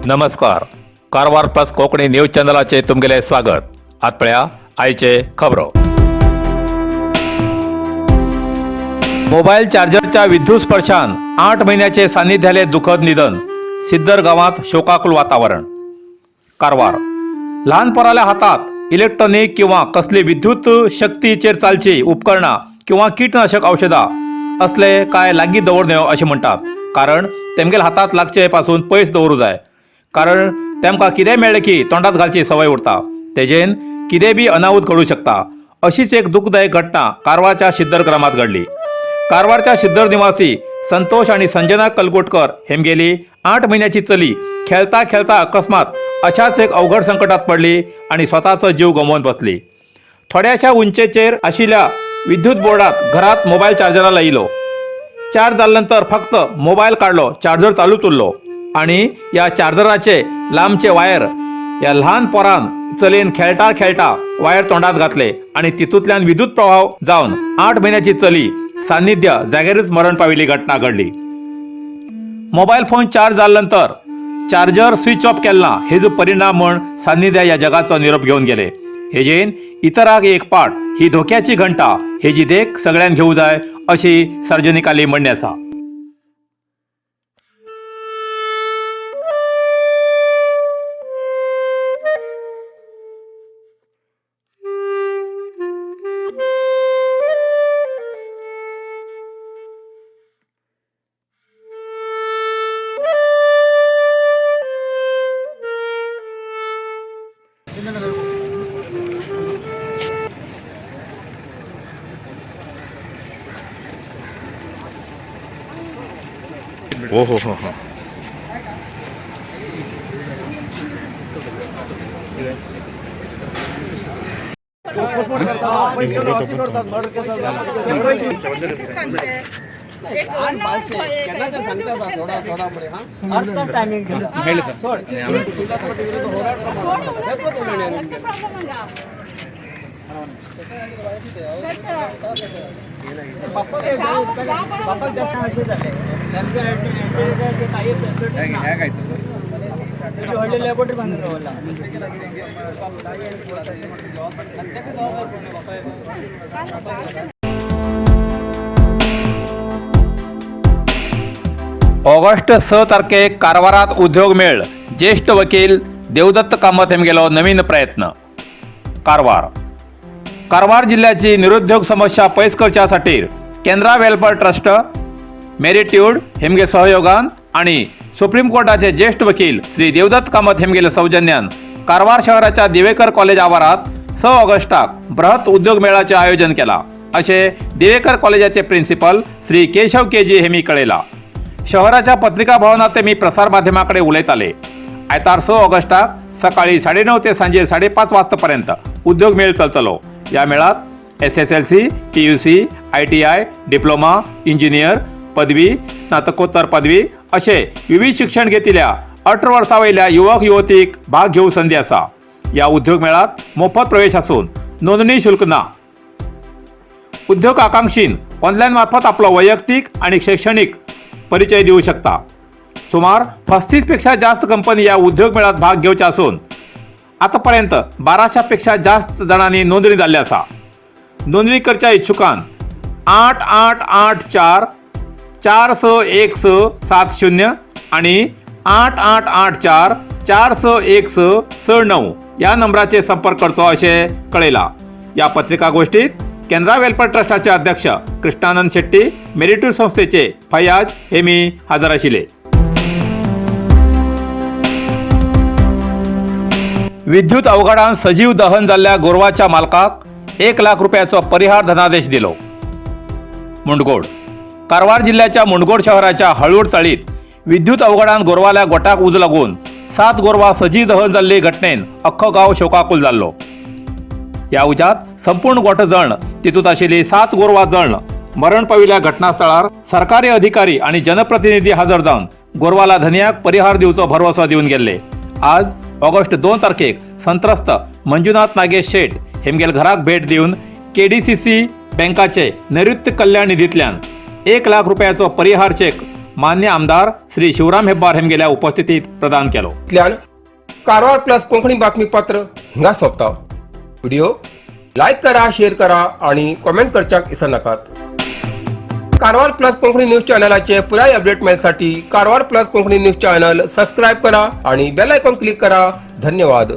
नमस्कार, Karwar plus Konkani news चॅनलाचे तुमगेले स्वागत. आत पळया आयचे खबरो. मोबाईल चार्जरच्या विद्युत स्पर्शान 8 म्हयन्याचे सान्निध्याले दुखद निधन. सिद्दर गावात शोकाकुल वातावरण. कारवार. ल्हान पोराल्या हातात इलेक्ट्रॉनिक किंवा कसली विद्युत शक्तीचेर चालची उपकरणां किंवा कीटनाशक औषधां असले काय लागीं दवर न्हय अशें म्हणटात, कारण तेमगेले हातात लागचे पासून पयस दवरूं जाय, कारण तेमकां कितेंय मेळ्ळें की तोंडात घालची संवय उरता. तेजेन कितें बी अनाहूत घडूं शकता. अशीच एक दुखदायक घटना कारवारच्या शिद्दर ग्रामात घडली. कारवारच्या शिद्दर निवासी संतोष आणि संजना कलगोटकर हेमगेली 8 महिन्याची चली खेळता खेळता अकस्मात अशाच एक अवघड संकटात पडली आणि स्वतःचो जीव गमवून बसली. थोड्याशा उंचेचेर आशिल्ल्या विद्युत बोर्डात घरात मोबाईल चार्जरा लायलो. चार्ज जाल्या नंतर फक्त मोबाईल काडलो, चार्जर चालूच उरलो आणि या चार्जराचे लांबचे वायर या ल्हान पोरान चलयेन खेळटा खेळटा वायर तोंडात घातले आणि तितूंतल्यान विद्युत प्रवाह जावन 8 म्हयन्याची चली सान्निध्य जाग्यारूच मरण पाविल्ली घटना घडली. मोबाईल फोन चार्ज जाल्या नंतर चार्जर स्विच ऑफ केला, हेजो परिणाम म्हण सान्निध्या ह्या जगाचो निरोप घेवन गेले. हेजेन इतराक एक पाठ, ही धोक्याची घंटा हेजी देख सगळ्यान घेवू जाय अशी सार्वजनिकाली म्हणणें आसा. हो हो हो हो. टायमिंग. व्हडले लॅबोरेटरी बांदून दवरला. ऑगस्ट 6 तारखेक कारवारात उद्योग मेळ. ज्येष्ठ वकील देवदत्त कामत हेमगेलो नवीन प्रयत्न. कारवार. कारवार जिल्ह्याची निरुद्योग समस्या पयस करच्या खातीर केनरा वेलफेअर ट्रस्ट मेरिट्यूड हेमगे सहयोगान आणि सुप्रीम कोर्टाचे ज्येष्ठ वकील श्री देवदत्त कामत हेमगेले सौजन्यान कारवार शहराच्या दिवेकर कॉलेज आवारात 6 ऑगस्टाक बृहत उद्योग मेळाचे आयोजन केला, असे दिवेकर कॉलेजाचे प्रिन्सिपल श्री केशव के जी हेमी कळयला. शहराच्या पत्रिका भवनात ते मी प्रसारमाध्यमाकडे उलयताले. आयतार 6 ऑगस्टाक सकाळी 9:30 ते सांजे 5:30 वाजतापर्यंत उद्योग मेळ चलतलो. या मेळात SSLC, PUC, ITI, diploma, engineer पदवी, स्नातकोत्तर पदवी असे विविध शिक्षण घेतलेल्या 18 वर्सां वयल्या युवक युवतीक भाग घेवंक संदी आसा. या उद्योग मेळात मोफत प्रवेश असून नोंदणी शुल्क ना. उद्योग आकांक्षीन ऑनलाईन मार्फत आपलो वैयक्तिक आणि शैक्षणिक परिचय देऊ शकता. सुमार 35 पेक्षा जास्त कंपनी या उद्योग मेळात भाग घेवचे असून आतापर्यंत 1200 पेक्षा जास्त जाणांनी नोंदणी जाल्ली आसा. नोंदणी करच्या इच्छुकान 8884461670 आणि 8884461669 या नंबराचे संपर्क करचो अशें कळयला. या पत्रिका गोष्टीत केनरा वेलफेअर ट्रस्टाचे अध्यक्ष कृष्णानंद शेट्टी, मेरिटूर संस्थेचे फयाज हेमी हजर आशिल्ले. विद्युत अवघडान सजीव दहन जाल्ल्या गोरवाच्या मालकाक 1 लाख रुपयाचो परिहार धनादेश दिलो. मुंडगोड. कारवार जिल्ह्याच्या मुंडगोड शहराच्या हळूर चाळीत विद्युत अवघडान गोरवाल्या गोटाक उजो लागून सात गोरवां सजीव दहन जाल्ले घटनेन अख्खो गांव शोकाकुल जाल्लो. ह्या उज्यात संपूर्ण गोठो जळण तितूंत आशिल्ली सात गोरवां जळण मरण पाविल्ल्या घटनास्थळार सरकारी अधिकारी आणि जनप्रतिनिधी हजर जावन गोरवाला धनयाक परिहार दिवचो भरवसो दिवन गेल्ले. आज ऑगस्ट 2 तारखेक संत्रस्त मंजुनाथ नागेश शेट हेमगेल घराक भेट दिवन केडीसीसी बँकाचे नैऋत्य कल्याण निधींतल्यान 1 लाख रुपयाचो परिहार चेक मान्य आमदार श्री शिवराम हेब्बार हेमगेल्या उपस्थितीत प्रदान केलो. इतल्यान कारवार प्लस कोंकणी बातमीपत्र हिंगा सोंपता. व्हिडिओ लायक करा, शेअर करा आणि कॉमेंट करच्याक विसरनाकात. कारवार प्लस कोंकणी न्यूज चॅनलाचे पुराय update मेळसाठी Karwar plus Konkani news channel subscribe करा आणि बेल आयकॉन क्लिक करा. धन्यवाद.